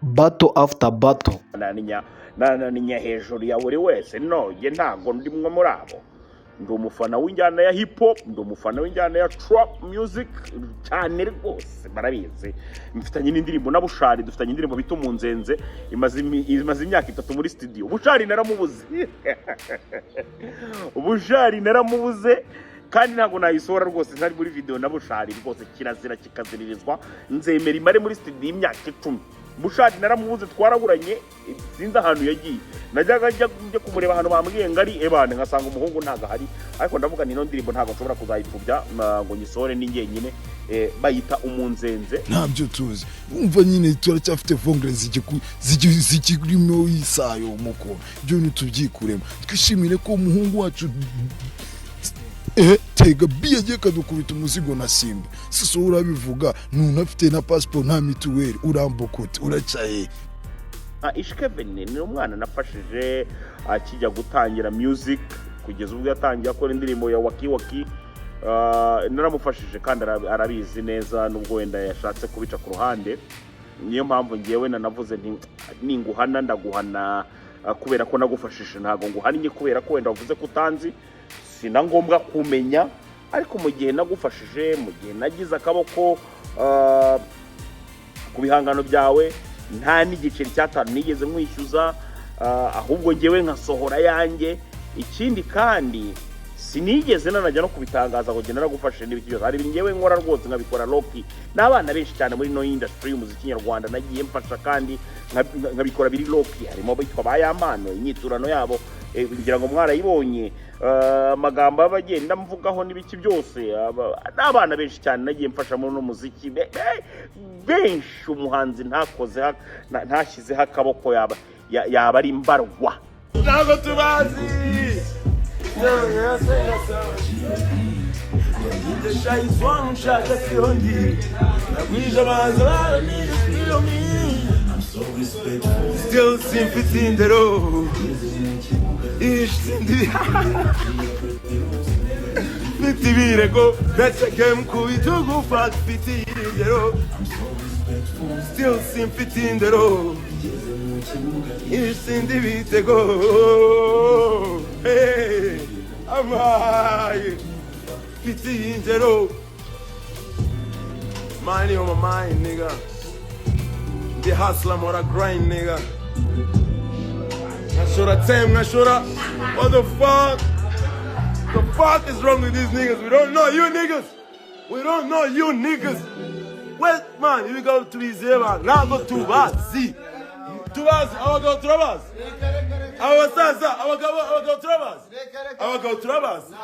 Battle after battle. Nananinya hejuru ya buri wese. No, njye ntabwo ndimwe muri abo. Ndi umufana w'injyana ya hip hop, ndi umufana w'injyana ya trap music cyane rwose, barabizi. Mfitanye n'indirimbo na Bushali, dufitanye indirimbo bita Umunzenze, imaze imyaka 3 muri studio. Bushali naramubuze, Bushali naramubuze, kandi ntabwo nayisohora rwose ntari muri video na Bushali rwose. Kirazira kikaziririzwa. Nzemera imare muri studio imyaka 10. Bushali naramubuze, twaraburanye, sinzi ahantu yagiye. Najyaga njya kumureba ahantu bambwiye ngo ari ebane, nkasanga umuhungu ntabwo ahari. Ariko ndavuga nti ino ndirimbo ntabwo nshobora kuzayipfubya ngo nyisohore ni njyenyine. Bayita Umunzenze. Ntabyo tuzi. Wumva nyine turacyafite vongere zikirimo isayo muko. Ibyo bintu tubyikuremo, twishimire ko umuhungu wacu Tega B yagiye kadukubita umuzigo na Simba. Sisi urabivuga ntunafite na pasiporo, nta mituweli, urambuka ute? Uracaye? Ish Kevin ni umwana nafashije akijya gutangira music kugeza ubwo yatangiye akora indirimbo ya Waki Waki. Naramufashije kandi arabizi neza, nubwo wenda yashatse kubica ku ruhande. Niyo mpamvu ngewe nanavuze nti ninguhana ndaguhana kubera ko nagufashije, ntabwo nguhannye kubera ko wenda wavuze ko utanzi. Si na ngombwa kumenya, ariko mu gihe nagufashije, mu gihe nagize akaboko ku bihangano byawe, nta n'igiceri cy'atanu nigeze nkwishyuza, ahubwo ngewe nkasohora yanjye. Ikindi kandi sinigeze nanajya no kubitangaza ngo njye naragufashije n'ibiki byose. Hari ibintu ngewe nkora rwose nkabikora low-key. N'abana benshi cyane muri ino industry y'umuziki nyarwanda nagiye mfasha kandi nkabikora biri low-key. Harimo abitwa ba Yampano, inyiturano yabo ngira ngo mwarayibonye. Amagambo aba agenda mvugaho n'ibiki byose. N'abana benshi cyane nagiye mfasha muri uno muziki, benshi. Umuhanzi ntakoze ntashyizeho akaboko yaba ari mbarwa. Ntabwo tubazi. Nshayizwa nshaka siho ndi nagwije abanza baranije. Still simfite indero ishindi, mfite ibirego ndetse game ku bitugu, fuck, mfite indero. Still simfite indero isindi ibitego. Hey, amaye mfite indero. Money on my mind, nigga. The hustler mpora grind, nigga. Nkashora time, nkashora. What the fuck? The fuck is wrong with these niggas? We don't know you niggas. We don't know you niggas. Well, man, here we go tubizeba. Ntabwo tubazi. Tubazi, abagabo turabazi. Abasaza, abagabo, abagabo turabazi. Abagabo turabazi.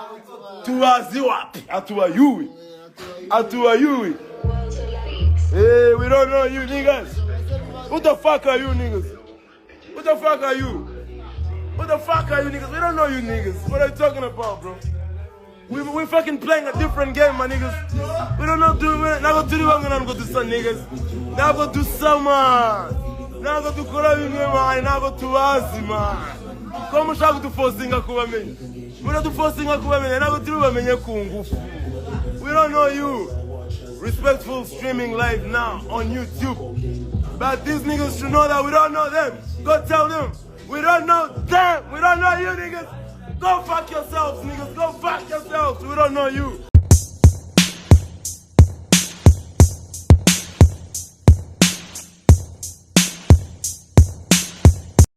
Tubazi wapi? Atubayuwi. Atubayuwi. Hey, we don't know you niggas. Who the fuck are you niggas? Who the fuck are you? Who the fuck are you niggas? We don't know you niggas. What are you talking about, bro? We fucking playing a different game, my niggas. We don't know do ntabwo turi bamwe, ntabwo dusa, niggas. Ntabwo dusa, man. Ntabwo dukora bimwe, man. Ntabwo tubazi, man. Ko mushaka kuduforcinga kubamenya? Muraduforcinga kubamenya, ntabwo turi bamenye ku ngufu. We don't know you. Respectful streaming live now on YouTube. But these niggas should know that we don't know them. Go tell them. We don't know them. We don't know you niggas. Go fuck yourselves, niggas. Go fuck yourselves. We don't know you.